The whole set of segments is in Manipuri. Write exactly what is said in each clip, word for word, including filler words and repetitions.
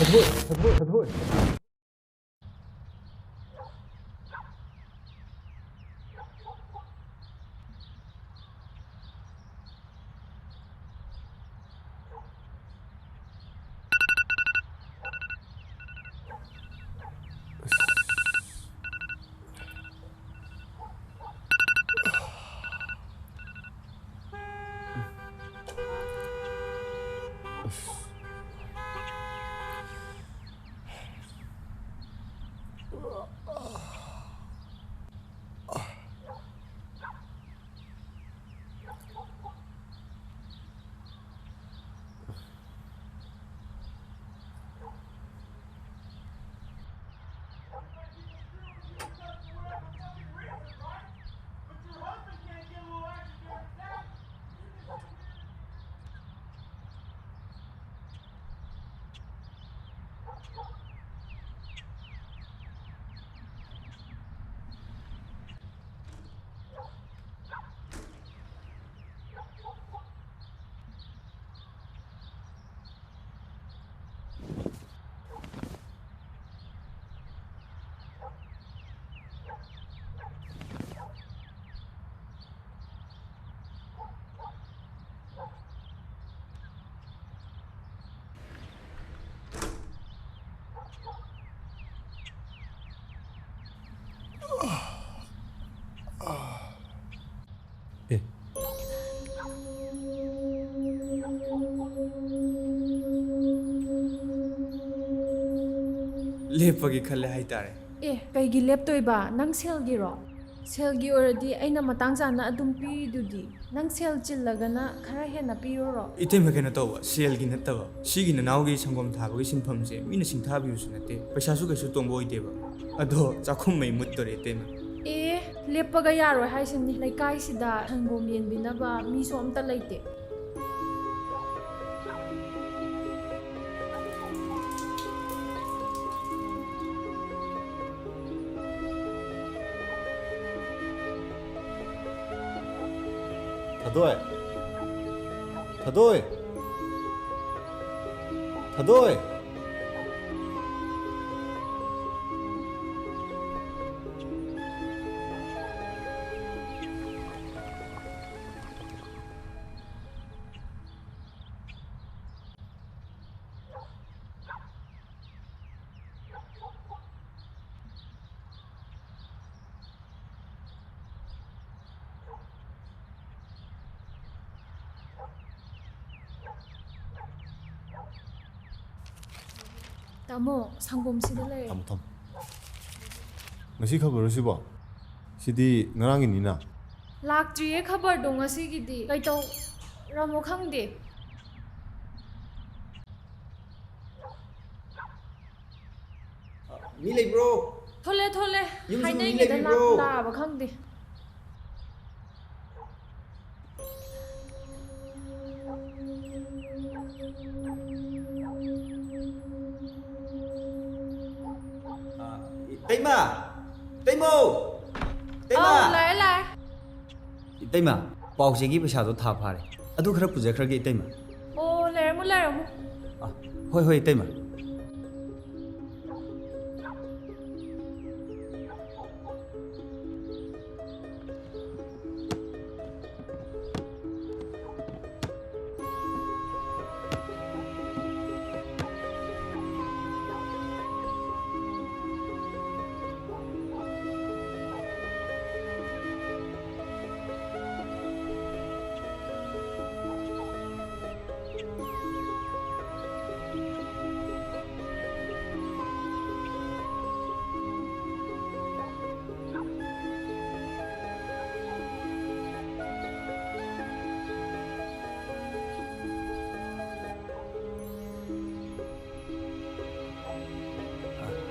ꯊꯥꯗꯣꯛ, ꯊꯥꯗꯣꯛ, ꯊꯥꯗꯣꯛ꯫ ꯑꯦ꯫ ꯂꯦꯞꯄꯒꯦ ꯈꯜꯂꯦ ꯍꯥꯏꯇꯥꯔꯦ꯫ ꯑꯦ, ꯀꯩꯒꯤ ꯂꯦꯞꯇꯣꯏꯕ? ꯅꯪ ꯁꯦꯜꯒꯤꯔꯣ? ꯁꯦꯜꯒꯤ ꯑꯣꯏꯔꯗꯤ ꯑꯩꯅ ꯃꯇꯥꯡ ꯆꯥꯅ ꯑꯗꯨꯝ ꯄꯤꯔꯤꯗꯨꯗꯤ꯫ ꯅꯪ ꯁꯦꯜ ꯆꯤꯜꯂꯒꯅ ꯈꯔ ꯍꯦꯟꯅ ꯄꯤꯔꯨꯔꯣ꯫ ꯏꯇꯩꯃ, ꯀꯩꯅꯣ ꯇꯧꯕ, ꯁꯦꯜꯒꯤ ꯅꯠꯇꯕ꯫ ꯁꯤꯒꯤ ꯅꯅꯥꯎꯒꯤ ꯁꯪꯒꯣꯝ ꯊꯥꯕꯒꯤ ꯁꯤꯟꯐꯝꯁꯦ ꯃꯤꯅ ꯁꯤꯡꯊꯥꯕꯤꯕꯁꯨ ꯅꯠꯇꯦ꯫ ꯄꯩꯁꯥꯁꯨ ꯀꯩꯁꯨ ꯇꯣꯡꯕ ꯑꯣꯏꯗꯦꯕ꯫ ꯑꯗꯣ ꯆꯥꯛꯈꯨꯝ ꯃꯩ ꯃꯨꯠꯇꯣꯔꯦ, ꯏꯇꯩꯃ꯫ ꯑꯦ, ꯂꯦꯞꯄꯒ ꯌꯥꯔꯣꯏ ꯍꯥꯏꯁꯤꯅꯤ꯫ ꯂꯩꯀꯥꯏꯁꯤꯗ ꯁꯪꯒꯣꯝ ꯌꯦꯟꯕꯤꯅꯕ ꯃꯤꯁꯨ ꯑꯝꯇ ꯂꯩꯇꯦ꯫ ꯊꯥꯗꯣꯏ! ꯊꯥꯗꯣꯏ! ꯊꯥꯗꯣꯏ! ꯇꯥꯃꯣ, ꯁꯪꯒꯣꯝꯁꯤꯗ ꯂꯩꯔꯦ꯫ ꯊꯝꯃꯣ, ꯊꯝꯃꯣ꯫ ꯉꯁꯤ ꯈꯕꯔꯔꯣ ꯁꯤꯕꯣ? ꯁꯤꯗꯤ ꯉꯔꯥꯡꯒꯤꯅꯤꯅ꯫ ꯂꯥꯛꯇ꯭ꯔꯤꯌꯦ ꯈꯕꯔꯗꯣ ꯉꯁꯤꯒꯤꯗꯤ꯫ ꯀꯩꯇꯧꯔꯝꯃꯣ ꯈꯪꯗꯦ꯫ ꯃꯤ ꯂꯩꯕ꯭ꯔꯣ? ꯊꯣꯛꯂꯦ, ꯊꯣꯛꯂꯦ꯫ ꯌꯨꯝꯁꯤꯕꯨ ꯃꯤ ꯍꯥꯏꯅꯩꯉꯩꯗ ꯂꯩꯕꯤꯕ꯭ꯔꯣ? ꯂꯥꯛ-, ꯂꯥꯛꯑꯕ ꯈꯪꯗꯦ꯫ ꯑ, ꯏꯇꯩꯃ! ꯏꯇꯩꯃꯧ! ꯏꯇꯩꯃ! ꯑꯧ, ꯂꯥꯛꯑꯦ, ꯂꯥꯛꯑꯦ꯫ ꯏꯇꯩꯃ, ꯄꯥꯎꯆꯦꯒꯤ ꯄꯩꯁꯥꯗꯣ ꯊꯥ ꯐꯥꯔꯦ꯫ ꯑꯗꯨ ꯈꯔ ꯄꯨꯖꯈ꯭ꯔꯒꯦ, ꯏꯇꯩꯃ꯫ ꯑꯣ, ꯂꯩꯔꯝꯃꯣ, ꯂꯩꯔꯝꯃꯣ꯫ ꯑ, ꯍꯣꯏ, ꯍꯣꯏ, ꯏꯇꯩꯃ꯫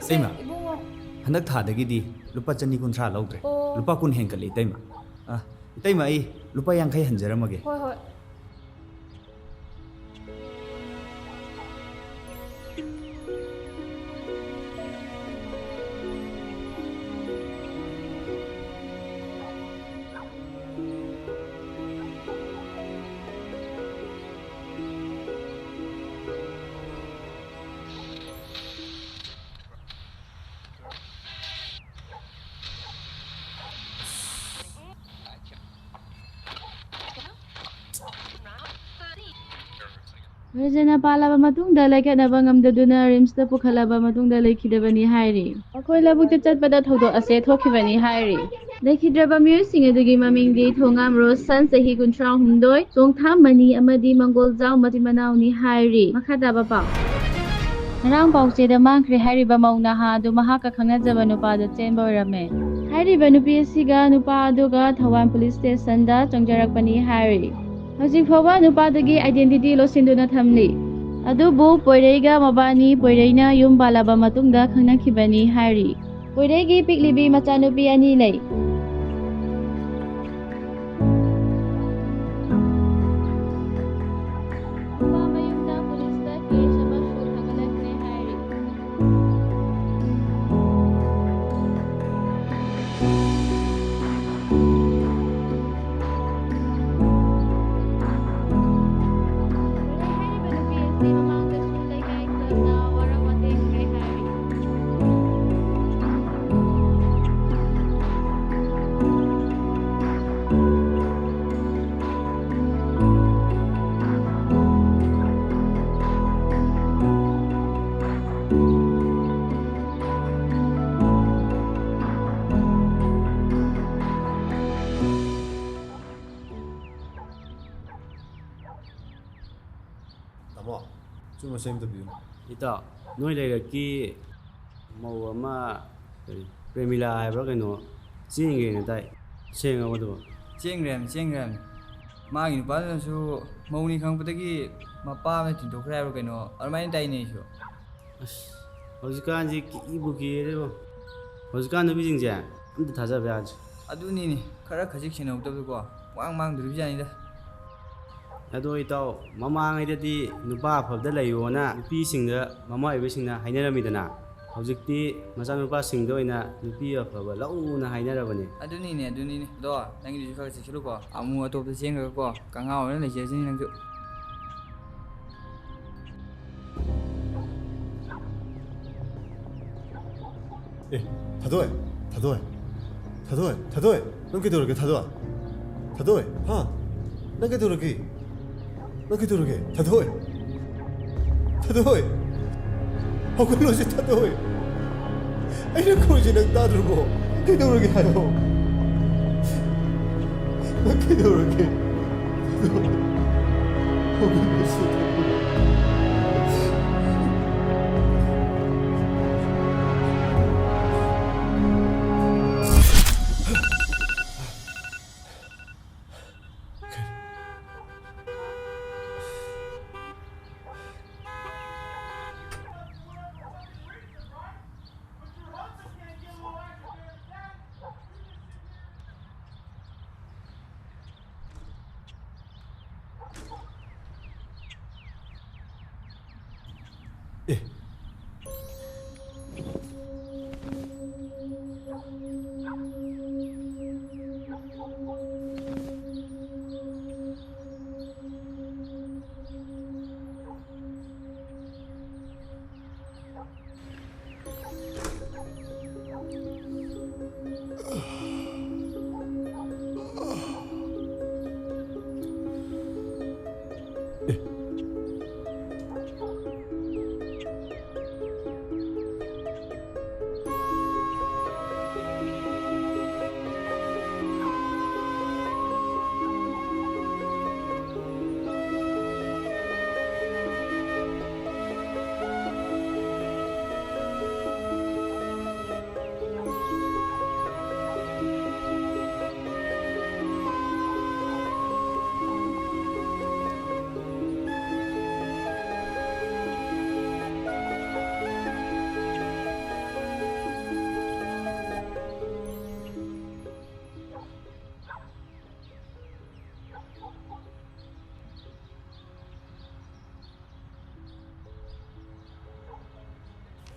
ꯏꯇꯩꯃ, ꯏꯕꯨꯡꯉꯣ꯫ ꯍꯟꯗꯛ ꯊꯥꯗꯒꯤꯗꯤ ꯂꯨꯄꯥ ꯆꯅꯤ ꯀꯨꯟꯊ꯭ꯔꯥ ꯂꯧꯗ꯭ꯔꯦ꯫ ꯑꯣ꯫ ꯂꯨꯄꯥ ꯀꯨꯟ ꯍꯦꯟꯒꯠꯂꯦ, ꯏꯇꯩꯃ꯫ ꯑ, ꯏꯇꯩꯃ, ꯑꯩ ꯂꯨꯄꯥ ꯌꯥꯡꯈꯩ ꯍꯟꯖꯔꯝꯃꯒꯦ꯫ ꯍꯣꯏ, ꯍꯣꯏ꯫ ꯔꯖꯅ ꯄꯥꯜꯂꯕ ꯃꯇꯨꯡꯗ ꯂꯥꯏꯀꯠꯅꯕ ꯉꯝꯗꯗꯨꯅ ꯔꯤꯝꯁꯇ ꯄꯨꯈꯠꯂꯕ ꯃꯇꯨꯡꯗ ꯂꯩꯈꯤꯗꯕꯅꯤ ꯍꯥꯏꯔꯤ꯫ ꯃꯈꯣꯏ ꯂꯧꯕꯨꯛꯇ ꯆꯠꯄꯗ ꯊꯧꯗꯣꯛ ꯑꯁꯦ ꯊꯣꯛꯈꯤꯕꯅꯤ ꯍꯥꯏꯔꯤ꯫ ꯂꯩꯈꯤꯗ꯭ꯔꯕ ꯃꯤꯑꯣꯏꯁꯤꯡ ꯑꯗꯨꯒꯤ ꯃꯃꯤꯡꯗꯤ ꯊꯣꯉꯥꯝ ꯔꯣꯁꯟ, ꯆꯍꯤ ꯀꯨꯟꯊ꯭ꯔꯥꯍꯨꯝꯗꯣꯏ, ꯆꯣꯡꯊꯥꯝ ꯃꯅꯤ ꯑꯃꯗꯤ ꯃꯪꯒꯣꯜꯖꯥꯎ, ꯃꯆꯤꯟ ꯃꯅꯥꯎꯅꯤ ꯍꯥꯏꯔꯤ꯫ ꯃꯈꯥ ꯇꯥꯕ ꯄꯥꯎ꯫ ꯉꯔꯥꯡ ꯄꯥꯎꯆꯦꯗ ꯃꯥꯡꯈ꯭ꯔꯦ ꯍꯥꯏꯔꯤꯕ ꯃꯧ ꯅꯍꯥ ꯑꯗꯨ ꯃꯍꯥꯛꯀ ꯈꯪꯅꯖꯕ ꯅꯨꯄꯥꯗ ꯆꯦꯟꯕ ꯑꯣꯏꯔꯝꯃꯦ꯫ ꯍꯥꯏꯔꯤꯕ ꯅꯨꯄꯤ ꯑꯁꯤꯒ ꯅꯨꯄꯥ ꯑꯗꯨꯒ ꯊꯧꯕꯥꯜ ꯄꯨꯂꯤꯁ ꯁ꯭ꯇꯦꯁꯟꯗ ꯆꯪꯖꯔꯛꯄꯅꯤ ꯍꯥꯏꯔꯤ꯫ ꯍꯧꯖꯤꯛ ꯐꯥꯎꯕ ꯅꯨꯄꯥꯗꯨꯒꯤ identity ꯂꯣꯠꯁꯤꯟꯗꯨꯅ ꯊꯝꯂꯤ꯫ ꯑꯗꯨꯕꯨ ꯄꯣꯏꯔꯩꯒ ꯃꯕꯥꯅꯤ ꯄꯣꯏꯔꯩꯅ ꯌꯨꯝ ꯄꯥꯜꯂꯕ ꯃꯇꯨꯡꯗ ꯈꯪꯅꯈꯤꯕꯅꯤ ꯍꯥꯏꯔꯤ꯫ ꯄꯣꯏꯔꯩꯒꯤ ꯄꯤꯛꯂꯤꯕꯤ ꯃꯆꯥꯅꯨꯄꯤ ꯑꯅꯤ ꯂꯩ꯫ ꯅꯨꯄꯥ ꯃꯌꯨꯝꯗ ꯄꯨꯂꯤꯁꯇ ꯀꯦꯁ ꯑꯃꯁꯨ ꯊꯥꯒꯠꯂꯈ꯭ꯔꯦ ꯍꯥꯏꯔꯤ꯫ ꯍꯥꯏꯔꯤꯕ ꯅꯨꯄꯤ ꯑꯁꯤ ꯃꯃꯥꯡꯗꯁꯨ ꯂꯩꯀꯥꯏ ꯈꯨꯂꯛꯅ ꯋꯥꯔꯧ ꯋꯥꯇꯦꯡ ꯈꯔ ꯍꯥꯏꯔꯤ꯫ ꯇꯥꯃꯣ, ꯆꯨꯝꯕ ꯁꯦꯝ ꯑꯝꯇ ꯄꯤꯌꯨ꯫ ꯏꯇꯥꯎ, ꯅꯣꯏ ꯂꯩꯔꯛꯀꯤ ꯃꯧ ꯑꯃ, ꯀꯔꯤ, ꯄ꯭ꯔꯦꯃꯤꯂꯥ ꯍꯥꯏꯕ꯭ꯔꯥ ꯀꯩꯅꯣ, ꯆꯦꯟꯈ꯭ꯔꯦꯅ ꯇꯥꯏ꯫ ꯁꯦꯡꯉꯕꯣ ꯑꯗꯨꯕꯣ? ꯆꯦꯟꯈ꯭ꯔꯦ ꯍꯥꯏꯕꯅꯤ, ꯆꯦꯟꯈ꯭ꯔꯦ ꯍꯥꯏꯕꯅꯤ꯫ ꯃꯥꯒꯤ ꯅꯨꯄꯥꯗꯨꯅꯁꯨ ꯃꯧꯅꯤ ꯈꯪꯕꯗꯒꯤ ꯃꯄꯥ ꯑꯃꯅ ꯊꯤꯟꯗꯣꯛꯈ꯭ꯔꯦ ꯍꯥꯏꯕ꯭ꯔꯥ ꯀꯩꯅꯣ, ꯑꯗꯨꯃꯥꯏꯅ ꯇꯥꯏꯅꯦ ꯑꯩꯁꯨ꯫ ꯑꯁ, ꯍꯧꯖꯤꯛꯀꯥꯟꯁꯤ ꯀꯤꯕꯨ ꯀꯤꯔꯦꯕꯣ꯫ ꯍꯧꯖꯤꯛꯀꯥꯟ ꯅꯨꯄꯤꯁꯤꯡꯁꯦ ꯑꯝꯇ ꯊꯥꯖꯕ ꯌꯥꯗ꯭ꯔꯦ꯫ ꯑꯗꯨꯅꯤꯅꯦ, ꯈꯔ ꯈꯖꯤꯛ ꯁꯦꯟꯅꯍꯧꯗꯕꯗꯀꯣ ꯄꯨꯡꯃꯥꯡ ꯃꯥꯡꯗꯣꯔꯤꯕ ꯖꯥꯠꯅꯤꯗ꯫ ꯑꯗꯣ ꯏꯇꯥꯎ, ꯃꯃꯥꯡꯉꯩꯗꯗꯤ ꯅꯨꯄꯥ ꯑꯐꯕꯗ ꯂꯩꯌꯣꯅ ꯅꯨꯄꯤꯁꯤꯡꯗ ꯃꯃꯥ ꯑꯣꯏꯕꯁꯤꯡꯅ ꯍꯥꯏꯅꯔꯝꯃꯤꯗꯅ, ꯍꯧꯖꯤꯛꯇꯤ ꯃꯆꯥꯅꯨꯄꯥꯁꯤꯡꯗ ꯑꯣꯏꯅ ꯅꯨꯄꯤ ꯑꯐꯕ ꯂꯧꯅ ꯍꯥꯏꯅꯔꯕꯅꯦ꯫ ꯑꯗꯨꯅꯤꯅꯦ, ꯑꯗꯨꯅꯤꯅꯦ꯫ ꯑꯗꯣ ꯅꯪꯒꯤꯗꯨꯁꯨ ꯈꯔ ꯆꯦꯛꯁꯤꯜꯂꯨꯀꯣ, ꯑꯃꯨꯛ ꯑꯇꯣꯞꯄꯗ ꯆꯦꯟꯈ꯭ꯔꯒꯀꯣ ꯀꯪꯉꯥ ꯑꯣꯏꯔ ꯂꯩꯖꯁꯤꯅꯤ ꯅꯪꯁꯨ꯫ ꯑꯦ, ꯊꯥꯗꯣꯏ, ꯊꯥꯗꯣꯏ, ꯊꯥꯗꯣꯏ, ꯊꯥꯗꯣꯏ, ꯅꯪ ꯀꯩꯗꯧꯔꯒꯦ, ꯊꯥꯗꯣꯏ? ꯊꯥꯗꯣꯏ, ꯍꯥ? ꯅꯪ ꯀꯩꯗꯧꯔꯒꯦ? ꯅꯪ ꯀꯩꯗꯧꯔꯒꯦ, ꯊꯥꯗꯣꯏ? ꯊꯥꯗꯣꯏ, ꯍꯧꯒꯠꯂꯣꯁꯦ, ꯊꯥꯗꯣꯏ꯫ ꯑꯩꯅ ꯀꯧꯔꯤꯁꯦ ꯅꯪ ꯇꯥꯗ꯭ꯔꯕꯣ? ꯀꯩꯗꯧꯔꯒꯦ ꯍꯥꯏꯌꯣ? ꯅꯪ ꯀꯩꯗꯧꯔꯒꯦ? ꯊꯥꯗꯣꯏ, ꯍꯧꯒꯠꯂꯣꯁꯦ, ꯊꯥꯗꯣꯏ꯫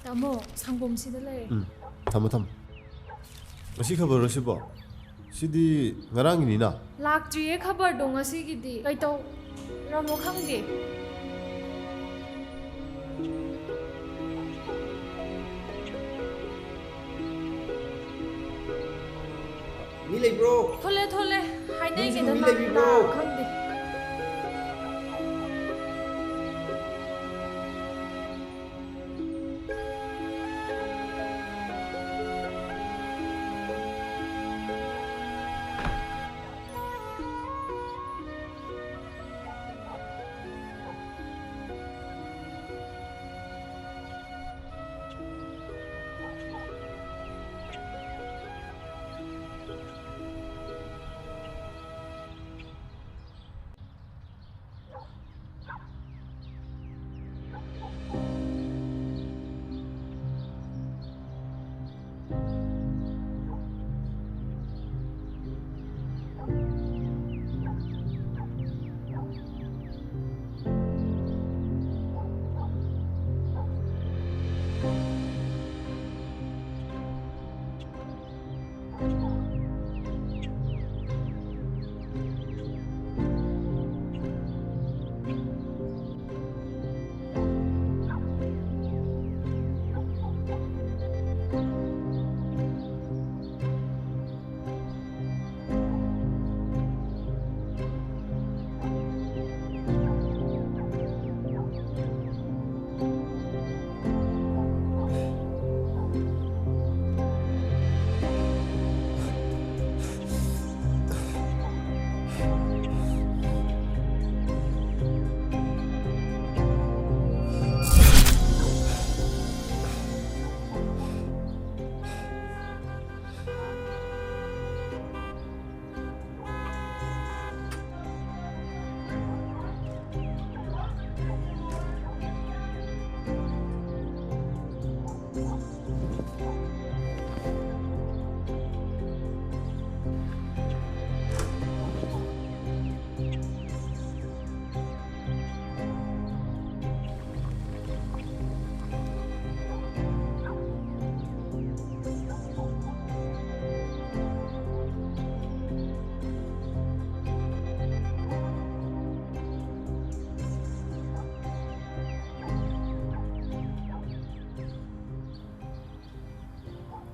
ꯇꯥꯃꯣ, ꯁꯪꯒꯣꯝꯁꯤꯗ ꯂꯩꯔꯦ꯫ ꯎꯝ, ꯊꯝꯃꯣ ꯊꯝꯃꯣ꯫ ꯉꯁꯤ ꯈꯕꯔꯔꯣ ꯁꯤꯕꯣ? ꯁꯤꯗꯤ ꯉꯔꯥꯡꯒꯤꯅꯤꯅ꯫ ꯂꯥꯛꯇ꯭ꯔꯤꯌꯦ ꯈꯕꯔꯗꯣ ꯉꯁꯤꯒꯤꯗꯤ꯫ ꯀꯩꯇꯧꯔꯝꯅꯣ ꯈꯪꯗꯦ꯫ ꯃꯤ ꯂꯩꯕ꯭ꯔꯣ? ꯊꯣꯛꯂꯦ ꯊꯣꯛꯂꯦ꯫ ꯍꯥꯏꯅꯩꯒꯦꯗ ꯃꯤ ꯂꯥꯛ- ꯂꯩꯕꯤꯕ꯭ꯔꯣ? ꯂꯥꯛ- ꯈꯪꯗꯦ꯫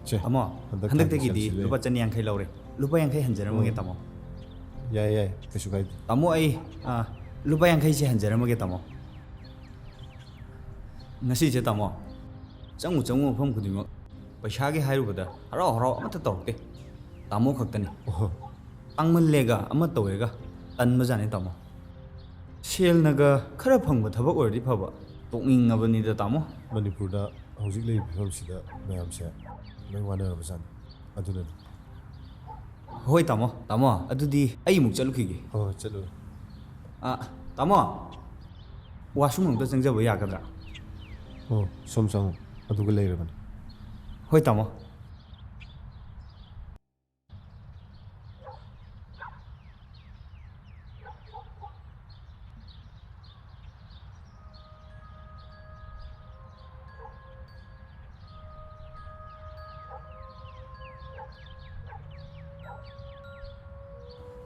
ꯁꯦ, ꯇꯥꯃꯣ, ꯍꯟꯗꯛ ꯍꯟꯗꯛꯇꯒꯤꯗꯤ ꯊꯥꯒꯤ ꯁꯦꯜꯁꯤꯗ ꯂꯨꯄꯥ ꯆꯅꯤ ꯌꯥꯡꯈꯩ ꯂꯧꯔꯦ꯫ ꯂꯨꯄꯥ ꯌꯥꯡꯈꯩ ꯍꯟꯖꯔꯝꯃꯒꯦ, ꯎꯝ꯫ ꯇꯥꯃꯣ꯫ ꯌꯥꯏ, ꯌꯥꯏ, ꯀꯩꯁꯨ ꯀꯥꯏꯗꯦ꯫ ꯇꯥꯃꯣ, ꯑꯩ, ꯑꯥ, ꯂꯨꯄꯥ ꯌꯥꯡꯈꯩꯁꯦ ꯍꯟꯖꯔꯝꯃꯒꯦ, ꯇꯥꯃꯣ꯫ ꯉꯁꯤꯁꯦ, ꯇꯥꯃꯣ, ꯆꯪꯉꯨ ꯆꯪꯉꯨ ꯃꯐꯝ ꯈꯨꯗꯤꯡꯃꯛ ꯄꯩꯁꯥꯒꯤ ꯍꯥꯏꯔꯨꯕꯗ ꯍꯔꯥꯎ ꯍꯔꯥꯎ ꯑꯃꯠꯇ ꯇꯧꯔꯛꯇꯦ꯫ ꯇꯥꯃꯣ ꯈꯛꯇꯅꯤ꯫ ꯑꯣꯍꯣ꯫ ꯇꯥꯡꯃꯜꯂꯦꯒ ꯑꯃ ꯇꯧꯋꯦꯒ ꯇꯟꯕꯖꯥꯠꯅꯤ, ꯇꯥꯃꯣ꯫ ꯁꯦꯜꯅꯒ ꯈꯔ ꯐꯪꯕ ꯊꯕꯛ ꯑꯣꯏꯔꯗꯤ ꯐꯕ꯫ ꯇꯣꯛꯅꯤꯡꯉꯕꯅꯤꯗ, ꯇꯥꯃꯣ꯫ ꯃꯅꯤꯄꯨꯔꯗ ꯍꯧꯖꯤꯛ ꯂꯩꯔꯤꯕ ꯐꯤꯕꯝꯁꯤꯗ ꯃꯌꯥꯝꯁꯦ ꯂꯣꯏ ꯋꯥꯅꯔꯕꯖꯥꯠꯅꯤ꯫ ꯑꯗꯨꯅꯅꯤ꯫ ꯍꯣꯏ, ꯇꯥꯃꯣ, ꯇꯥꯃꯣ, ꯑꯗꯨꯗꯤ ꯑꯩ ꯑꯃꯨꯛ ꯆꯠꯂꯨꯈꯤꯒꯦ꯫ ꯍꯣꯏ, ꯍꯣꯏ, ꯆꯠꯂꯨꯔꯣ꯫ ꯑ, ꯇꯥꯃꯣ, ꯋꯥꯁꯔꯨꯝ ꯑꯃꯨꯛꯇ ꯆꯪꯖꯕ ꯌꯥꯒꯗ꯭ꯔꯥ? ꯑꯣ, ꯁꯣꯝ ꯆꯪꯉꯣ꯫ ꯑꯗꯨꯒ ꯂꯩꯔꯕꯅꯤ꯫ ꯍꯣꯏ, ꯇꯥꯃꯣ꯫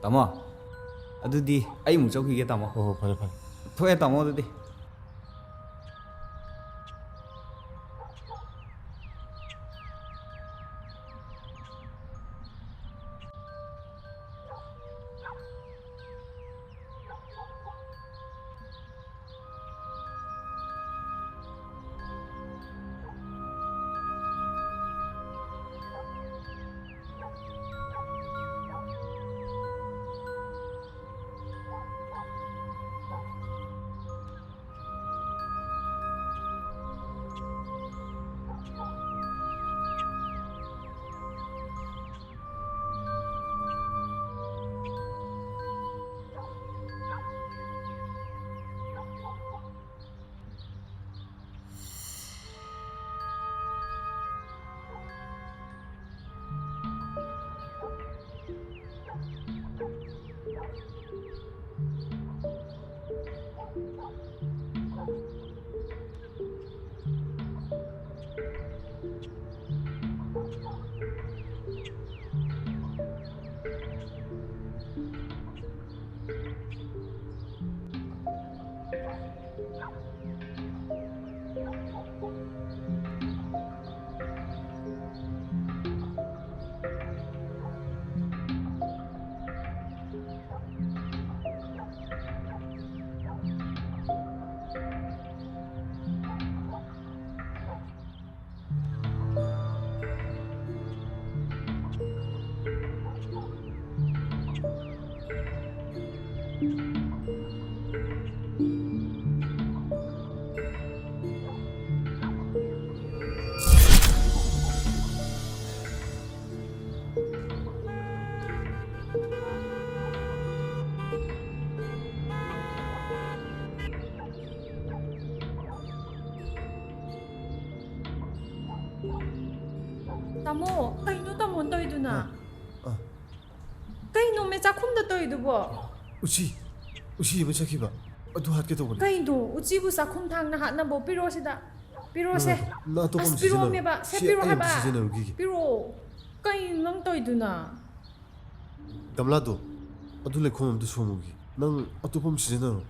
ꯇꯥꯃꯣ, ꯑꯗꯨꯗꯤ ꯑꯩ ꯑꯃꯨꯛ ꯆꯧꯈꯤꯒꯦ, ꯇꯥꯃꯣ꯫ ꯍꯣꯏ, ꯍꯣꯏ, ꯐꯔꯦ, ꯐꯔꯦ꯫ ꯊꯣꯛꯑꯦ, ꯇꯥꯃꯣ, ꯑꯗꯨꯗꯤ꯫ ꯇꯥꯃꯣ, ꯀꯩꯅꯣ ꯇꯥꯃꯣꯅ ꯇꯧꯔꯤꯗꯨꯅ? ꯑꯥ꯫ ꯀꯩꯅꯣꯃꯦ ꯆꯥꯛꯈꯨꯝꯗ ꯇꯧꯔꯤꯗꯨꯕꯣ? ꯎꯆꯤ, ꯎꯆꯤ ꯑꯃ ꯆꯠꯈꯤꯕ, ꯑꯗꯨ ꯍꯥꯠꯀꯦ ꯇꯧꯕꯅꯤ꯫ ꯀꯩꯅꯣ? ꯎꯆꯤꯕꯨ ꯆꯥꯛꯈꯨꯝ ꯊꯥꯡꯅ ꯍꯥꯠꯅꯕꯣ? ꯄꯤꯔꯣꯁꯤꯗ, ꯄꯤꯔꯣꯁꯦ꯫ ꯅꯪ ꯑꯇꯣꯞꯄ ꯑꯃ ꯑꯁ, ꯁꯤꯖꯤꯟꯅꯔꯣ꯫ ꯄꯤꯔꯣꯃꯦꯕ, ꯁꯦ, ꯁꯤ ꯄꯤꯔꯣ ꯑꯩ ꯑꯝꯇ ꯍꯥꯏꯕ꯫ ꯁꯤꯖꯤꯟꯅꯔꯨꯈꯤꯒꯦ꯫ ꯄꯤꯔꯣ꯫ ꯀꯩꯅꯣ ꯅꯪ ꯇꯧꯔꯤꯗꯨꯅ? ꯒꯝꯂꯥꯗꯣ ꯑꯗꯨ ꯂꯩꯈꯣꯝ ꯑꯝꯇ ꯁꯣꯝꯃꯨꯒꯦ꯫ ꯅꯪ ꯑꯇꯣꯞꯄ ꯑꯃ ꯁꯤꯖꯤꯟꯅꯔꯣ꯫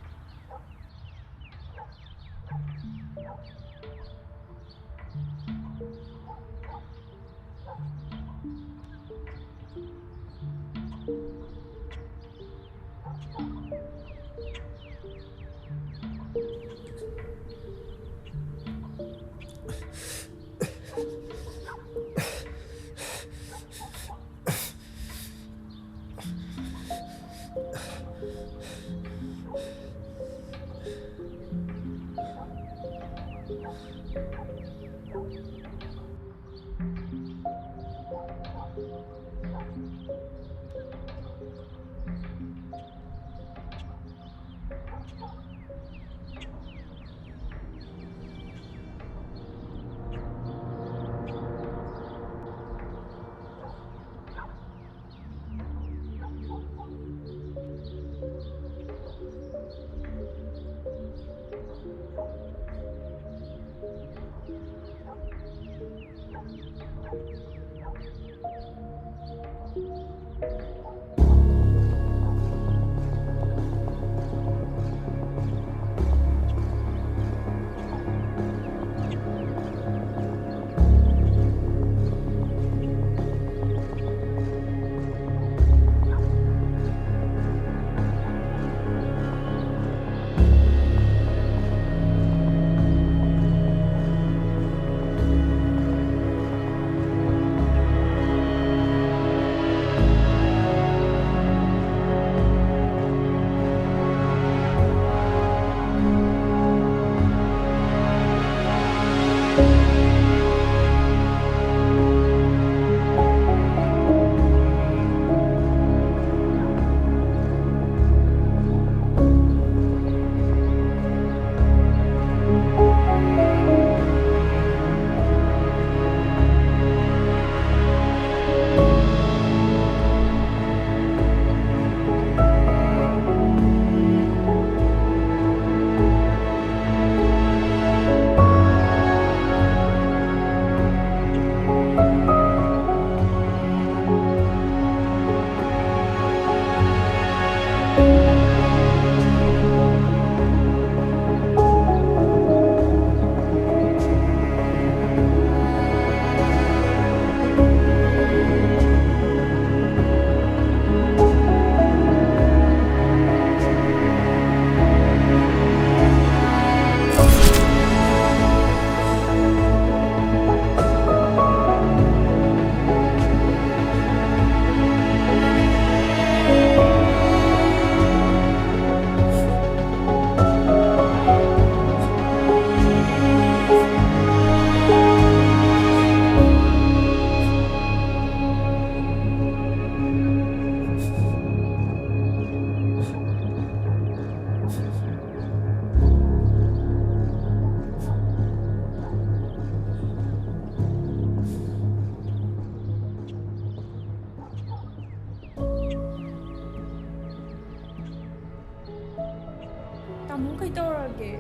ꯇꯧꯔꯒꯦ꯫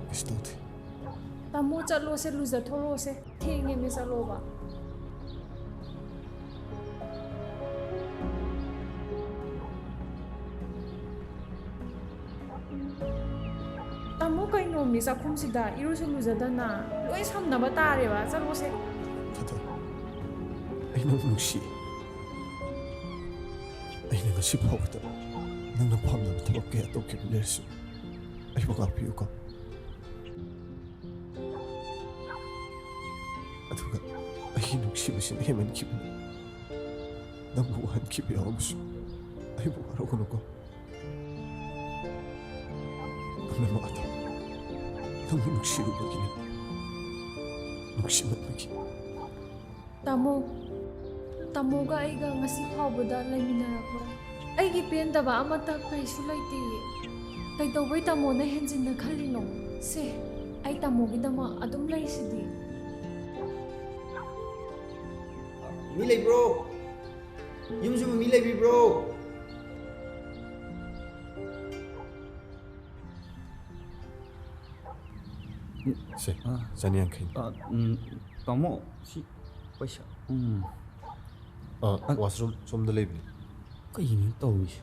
ꯀꯩꯁꯨ ꯇꯧꯗꯦ꯫ ꯇꯥꯃꯣ, ꯆꯠꯂꯣꯁꯦ, ꯂꯨꯖꯊꯣꯔꯛꯑꯣꯁꯦ꯫ ꯊꯦꯡꯉꯦꯃꯤ, ꯆꯠꯂꯣꯕ꯫ ꯇꯥꯃꯣ, ꯀꯩꯅꯣꯃꯤ, ꯆꯥꯛꯈꯨꯝꯁꯤꯗ ꯏꯔꯨꯁꯨ ꯂꯨꯖꯗꯅ ꯂꯣꯏ ꯁꯝꯅꯕ ꯇꯥꯔꯦꯕ꯫ ꯆꯠꯂꯣꯁꯦ꯫ ꯐꯗꯔ, ꯑꯩ ꯅꯪ ꯅꯨꯡꯁꯤ꯫ ꯑꯩꯅ ꯉꯁꯤ ꯐꯥꯎꯕꯗ ꯅꯪꯅ ꯄꯥꯝꯗꯕ ꯊꯕꯛ ꯀꯌꯥ ꯇꯧꯈꯤꯕ ꯂꯩꯔꯁꯨ, ꯑꯩꯕꯨ ꯉꯥꯛꯄꯤꯌꯨꯀꯣ꯫ ꯑꯗꯨꯒ ꯑꯩꯒꯤ ꯅꯨꯡꯁꯤꯕꯁꯤꯅ ꯍꯦꯟꯃꯟꯈꯤꯕꯅ ꯅꯪꯕꯨ ꯋꯥꯍꯟꯈꯤꯕ ꯌꯥꯎꯔꯕꯁꯨ, ꯑꯩꯕꯨ ꯋꯥꯔꯧꯒꯅꯨꯀꯣ꯫ ꯄꯨꯝꯅꯃꯛ ꯑꯗꯨ ꯅꯪꯕꯨ ꯅꯨꯡꯁꯤꯔꯨꯕꯒꯤꯅꯤ, ꯅꯨꯡꯁꯤꯃꯟꯕꯒꯤ꯫ ꯇꯥꯃꯣ, ꯇꯥꯃꯣꯒ ꯑꯩꯒ ꯉꯁꯤ ꯐꯥꯎꯕꯗ ꯂꯩꯃꯤꯟꯅꯔꯛꯄ ꯑꯩꯒꯤ ꯄꯦꯟꯗꯕ ꯑꯃꯠꯇ ꯀꯩꯁꯨ ꯂꯩꯇꯦ꯫ ꯀꯩꯗꯧꯕꯩ ꯇꯥꯃꯣꯅ ꯍꯦꯟꯖꯤꯟꯅ ꯈꯜꯂꯤꯅꯣ? ꯁꯦ, ꯑꯩ ꯇꯥꯃꯣꯒꯤꯗꯃꯛ ꯑꯗꯨꯝ ꯂꯩꯁꯤꯗꯤ꯫ ꯃꯤ ꯂꯩꯕ꯭ꯔꯣ? ꯌꯨꯝꯁꯤꯕꯨ ꯃꯤ ꯂꯩꯕꯤꯕ꯭ꯔꯣ? ꯁꯦ, ꯆꯅꯤꯌꯥꯡꯈꯩ꯫ ꯑ, ꯎꯝ, ꯇꯥꯃꯣ, ꯁꯤ ꯄꯩꯁꯥ, ꯎꯝ, ꯑꯥ, washroom ꯁꯣꯝꯗ ꯂꯩꯕꯅꯤ꯫ ꯀꯩꯅꯣ ꯇꯧꯔꯤꯁꯦ?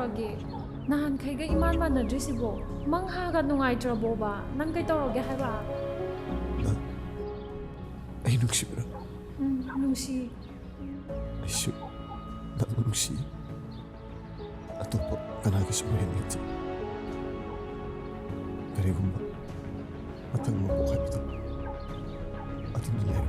ꯇꯧꯔꯒꯦ? ꯅꯍꯥꯟꯈꯩꯒ ꯏꯃꯥꯟ ꯃꯥꯟꯅꯗ꯭ꯔꯤꯁꯤꯕꯣ? ꯃꯪ ꯍꯥꯒ ꯅꯨꯡꯉꯥꯏꯇ꯭ꯔꯕꯣꯕ? ꯅꯪ ꯀꯩ ꯇꯧꯔꯒꯦ ꯍꯥꯏꯕ? ꯅꯪ ꯑꯩ ꯅꯨꯡꯁꯤꯕ꯭ꯔꯥ? ꯎꯝ, ꯅꯨꯡꯁꯤ꯫ ꯑꯩꯁꯨ ꯅꯪ ꯅꯨꯡꯁꯤ꯫ ꯑꯇꯣꯞꯄ ꯀꯅꯥꯒꯤꯁꯨ ꯃꯔꯦꯝ ꯂꯩꯇꯦ꯫ ꯀꯔꯤꯒꯨꯝꯕ ꯃꯊꯪ ꯃꯄꯣꯛ ꯍꯥꯏꯕꯗꯣ ꯑꯗꯨꯅ ꯂꯩꯔꯝꯕ